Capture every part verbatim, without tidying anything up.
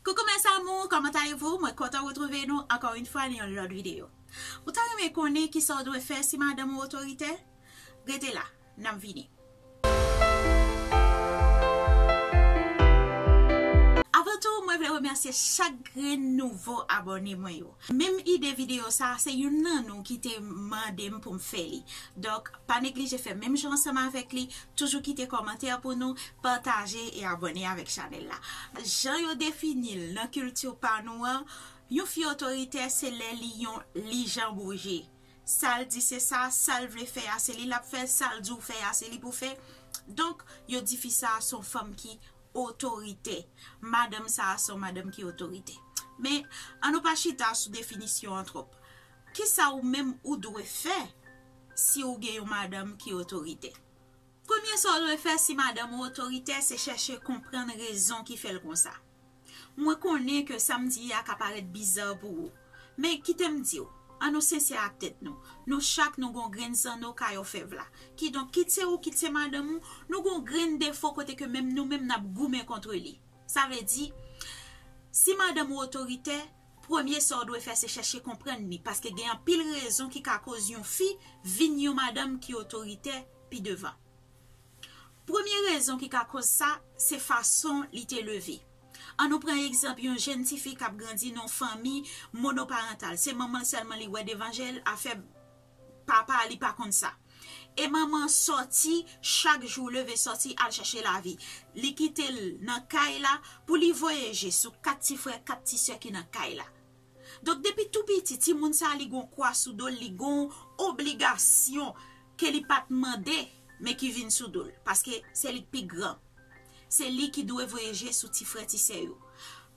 Coucou mes amours, comment allez-vous? Mwen kontan retwouve nou ankò yon fwa nan yon lòt videyo. Ou ta renmen konnen kisa w dwe fè si madanm ou otoritè? Rete la, n ap vini. Avan tou, mwen vle remèsye chak grenn nouvo abòne mwen yo. Menm ide videyo sa, se youn nan nou ki te mande m pou m fè li. Donk, pa neglije fè menm jan ansanm avèk li, toujou kite kòmantè pou nou, pataje e abòne avèk chanèl la. Jan yo defini l nan kilti pa nou an, yon fi otoritè se lè li yon li jan bouje. Sa l di se sa, sa l vle fè a se li l ap fè, sa l di w fè a se li pou fè. Donk, yo di fi sa a se yon fanm ki otoritè. Madanm sa a se yon madanm ki otoritè. Men, ann nou pa chita sou definisyon an twòp. Kisa ou menm ou dwe fè si ou gen yon madanm ki otoritè? Premye sa w dwe fè si madanm ou otoritè, se chèche konprann rezon ki fè l konsa. Mwen konnen ke sa m di a ka parèt biza pou ou. Men kite m di w, ann nou sensè ak tèt nou. Nou chak nou gon grenn zanno kay òfèv la. Kidonk, kit se ou, kit se madanm ou, nou gon grenn defo kote ke menm nou menm n ap goumen kont li. Sa vle di, si madanm ou otoritè, premye sa w dwe fè se chèche konprann li, paske gen anpil rezon ki ka koz yon fi vin yon madanm ki otoritè pi devan. Premye rezon ki ka koz sa, se fason li te leve. Ann nou pran egzanp yon jèn tifi k ap grandi nan yon fanmi monoparantal. Se manman l sèlman li wè devan je l, afè papa a li pa konn sa. E manman an sòti chak jou, leve sòti al chèche lavi. Li kite l nan kay la pou li voye je sou kat ti frè, kat ti sè ki nan kay la. Donk, depi tou piti, timoun sa a li gon kwa sou do l, li gon obligasyon ke li pa t mande, men ki vin sou do l, paske se li k pi gran. Se li ki dwe voye je sou ti frè, ti sè yo.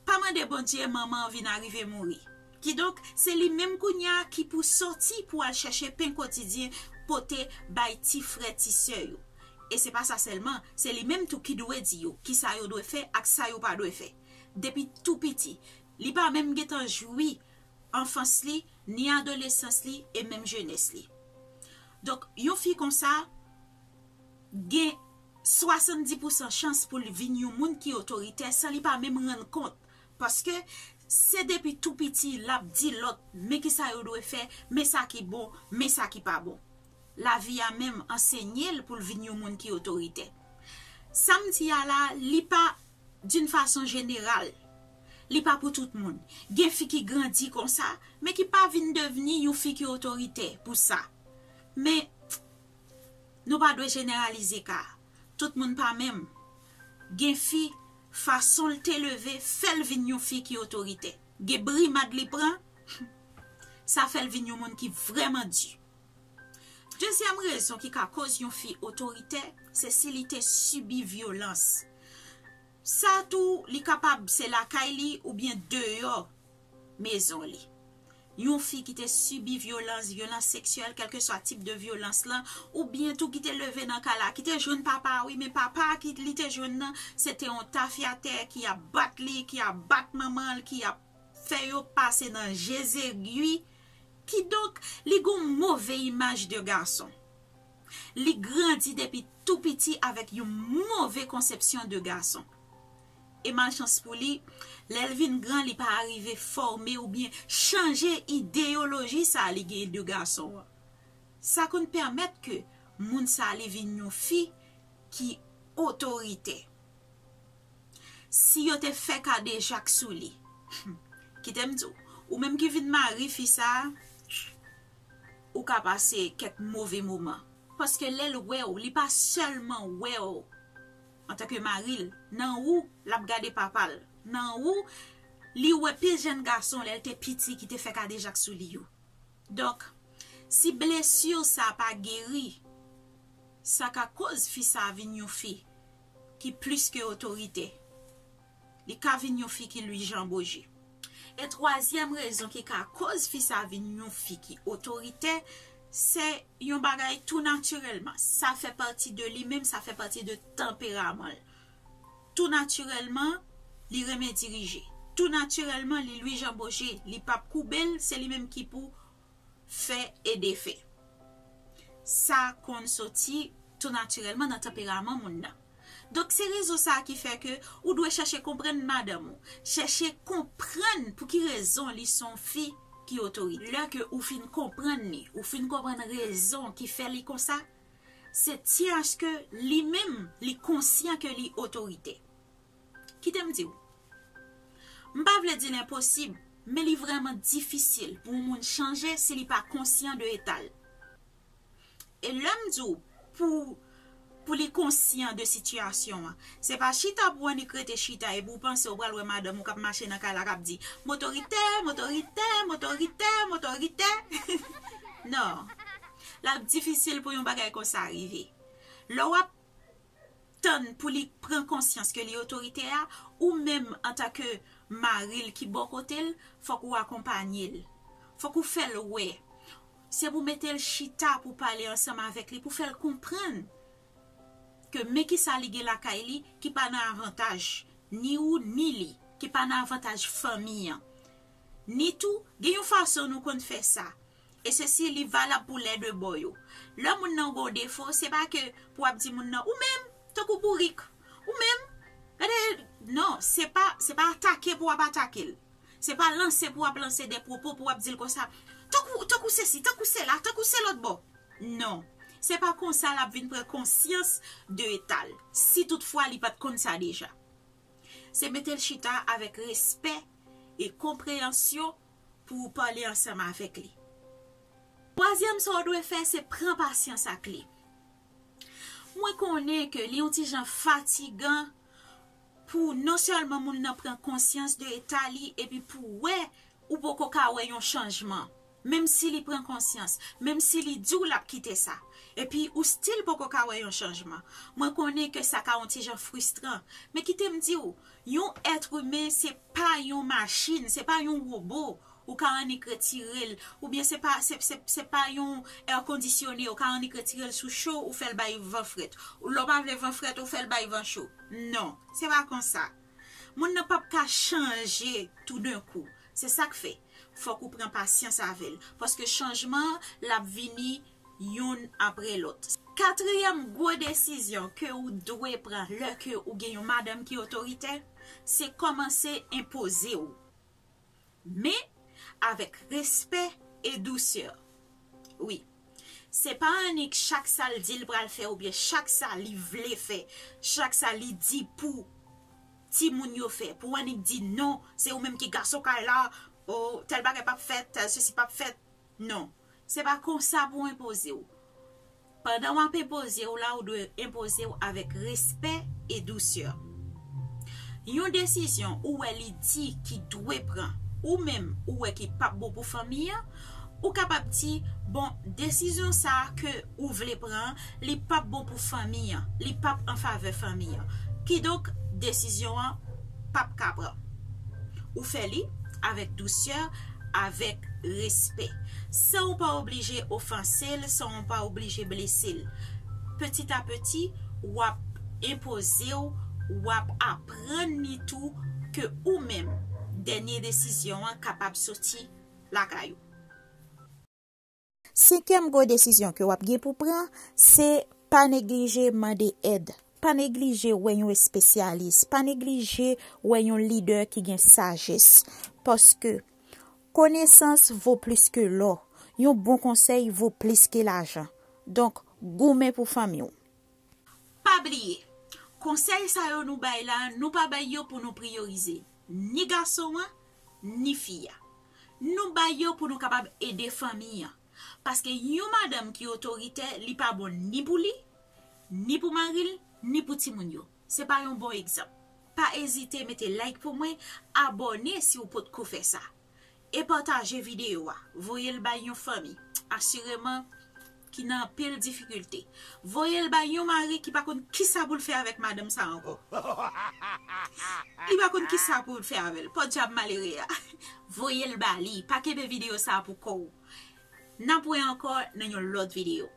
Pa mande Bondye manman an vin arive mouri. Kidonk, se li menm kounye a ki pou sòti pou al chèche pen kotidyen pote bay ti frè, ti sè yo. E se pa sa sèlman, se li menm tou ki dwe di yo kisa yo dwe fè ak sa yo pa dwe fè. Depi tou piti, li pa menm gentan jwi anfans li, ni adolesans li, e menm jenès li. Donk, yon fi konsa gen swasanndis pousan chans pou l vin yon moun ki otoritè san li pa menm rann kont. Paske se depi tou piti l ap di lòt, men kisa yo dwe fè, men sa ki bon, men sa ki pa bon. Lavi a menm ansenye l pou l vin yon moun ki otoritè. Sa m di a la, li pa d'une façon générale. Li pa pou tout moun. Gen fi ki grandi konsa, men ki pa vin devni yon fi ki otoritè pou sa. Men, nou pa dwe jeneralize ka. Tout moun pa menm. Gen fi, fason l te leve, fè l vin yon fi ki otoritè. Gen brimad li pran, sa fè l vin yon moun ki vrèman di. Dezyèm rezon ki ka koz yon fi otoritè, se si li te sibi vyolans. Sa tou, li kapab se lakay li oubyen deyò mezon li. Yon fi ki te sibi vyolans, vyolans seksyèl, kèlkeswa tip de vyolans lan, oubyen tou ki te leve nan kay la, ki te jwenn papa a, wi, men papa a ki li te jwenn nan, se te yon tafyatè ki ap bat li, ki ap bat manman l, ki ap fè yo pase nan je zegwi. Kidonk, li gon move imaj de gason. Li grandi depi tou piti avèk yon move konsepsyon de gason. E malchans pou li, lè l vin gran, li pa arive fòme oubyen chanje ideyoloji sa a li gen de gason an. Sa konn pèmèt ke moun sa a li vin yon fi ki otoritè. Si yo te fè kadejak sou li, kite m di w, ou menm ki vin mari fi sa a, ou ka pase kèk move moman. Paske lè l wè w, li pa sèlman wè w antanke mari l, nan ou l ap gade papa l, nan ou li wè pil jèn gason lè l te piti ki te fè kadejak sou li yo. Donk, si blesi sa pa geri, sa ka koz fi sa vin yon fi ki plis ke otoritè. Li ka vin yon fi ki lwijanboje. E twazyèm rezon ki ka koz fi sa vin yon fi ki otoritè, se yon bagay tou natirèlman. Sa fè pati de li menm, sa fè pati de tanperaman l. Tou natirèlman, li renmen dirije. Tou natirèlman, li lwijanboje, li p ap koube l, se li menm ki pou fè e defè. Sa konn soti tou natirèlman nan tanperaman moun nan. Donk, se rezon sa a ki fè ke ou dwe chèche konprann madanm ou. Chèche konprann pou ki rezon li se yon fi ki otorite. Lè ke ou fin konprann li, ou fin konprann rezon ki fè li konsa, se tyen aske li menm, li konsyan ke li otorite. Kite m di w. M pa vle di l enposib, men li vrèman difisil pou yon moun chanje si li pa konsyan de eta l. E lè m di w pou, pou li konsyan de sitiyasyon an, se pa chita pou w annik rete chita epi w panse w pral wè madanm ou k ap mache nan kay la k ap di, "M otoritè, m otoritè, m otoritè, m otoritè." Non. L ap difisil pou yon bagay konsa rive. Lè w ap tann pou li pran konsyans ke li otorite a, ou menm antanke mari l ki bò kote l, fòk ou akonpanye l. Fòk ou fè l wè. Se pou mete l chita pou pale ansanm avèk li, pou fè l konprann ke men kisa li gen lakay li ki pa nan avantaj ni ou ni li, ki pa nan avantaj fanmi an. Ni tou, gen yon fason nou konn fè sa. E sesi li valab pou lè de bò yo. Lè moun nan gen yon defo, se pa ke pou w ap di moun nan, "Ou menm, tankou bourik, ou menm, gade," non, se pa, se pa atake pou w ap atake l. Se pa lanse pou w ap lanse de pwopo pou w ap di l konsa, "Tankou, tankou sesi, tankou sela, tankou se lòt bò." Non. Se pa konsa l ap vin pran konsyans de eta l, si toutfwa li pa t konn sa deja. Se mete l chita avèk respè e konpreyansyon pou w pale ansanm avèk li. Twazyèm sa w dwe fè, se pran pasyans ak li. Mwen konnen ke li yon ti jan fatigan pou non sèlman moun nan pran konsyans de eta li, epi pou w wè ou poko ka wè yon chanjman. Menm si li pran konsyans, menm si li di w l ap kite sa, epi ou still poko ka wè yon chanjman. Mwen konnen ke sa ka yon ti jan fristran, men kite m di w, yon èt imen se pa yon machin, se pa yon wobo ou ka annik retire l, oubyen se pa, se, se, se pa yon èkondisyone ou ka annik retire l sou cho, ou fè l bay van frèt. Ou lè w pa vle van frèt, ou fè l bay van cho. Non, se pa konsa. Moun nan p ap ka chanje toudenkou. Se sa k fè, fòk ou pran pasyans avè l. Paske chanjman an, l ap vini youn apre lòt. Katriyèm gwo desizyon ke ou dwe pran lè ke ou gen yon madanm ki otoritè, se kòmanse enpoze w. Men avèk respè e dousè. Wi. Se pa annik chak sa l di l pral fè oubyen chak sa li vle fè, chak sa li di pou timoun yo fè, pou w annik di non, se ou menm ki gason kay la, o, tèl bagay p ap fèt, tèl sesi p ap fèt. Non, se pa konsa pou w enpoze w. Pandan w ap enpoze w la, ou dwe enpoze w avèk respè e dousè. Yon desizyon ou wè li di ki dwe pran, ou menm ou wè ki p ap bon pou fanmi an, ou kapab di, bon, desizyon sa a ke ou vle pran an, li p ap bon pou fanmi an, li p ap an favè fanmi an. Kidonk, desizyon an p ap ka pran. Ou fè li avèk dousè, avèk respè, san ou pa oblije ofanse l, san ou pa oblije blese l. Petit à petit, w ap enpoze w, w ap aprann li tou ke ou menm, dènye desizyon an kapab soti lakay ou. Senkyèm gwo desizyon ke w ap gen pou pran, se pa neglije mande èd. Pa neglije wè yon espesyalis. Pa neglije wè yon lidè ki gen sajès. Paske konesans vo plis ke lò. Yon bon konsèy vo plis ke lajan. Donk, goumen pou fanmi w. Pa bliye, konsèy sa yo nou bay la, nou pa bay yo pou nou priyorize ni gason an, ni fi a. Nou bay yo pou nou kapab ede fanmi an. Paske yon madanm ki otoritè, li pa bon ni pou li, ni pou mari l, ni pou timoun yo. Se pa yon bon egzanp. Pa ezite mete like pou mwen, abòne si w potko fè sa. E pataje videyo a. Voye l bay yon fanmi, asireman, ki nan anpil difikilte. Voye l bay yon mari ki pa konn kisa pou l fè avèk madanm sa ankò. Li pa konn kisa pou l fè avè l. Podyab malere a. Voye l ba li. Pa kenbe videyo sa pou kò w. N ap wè ankò nan yon lòt videyo.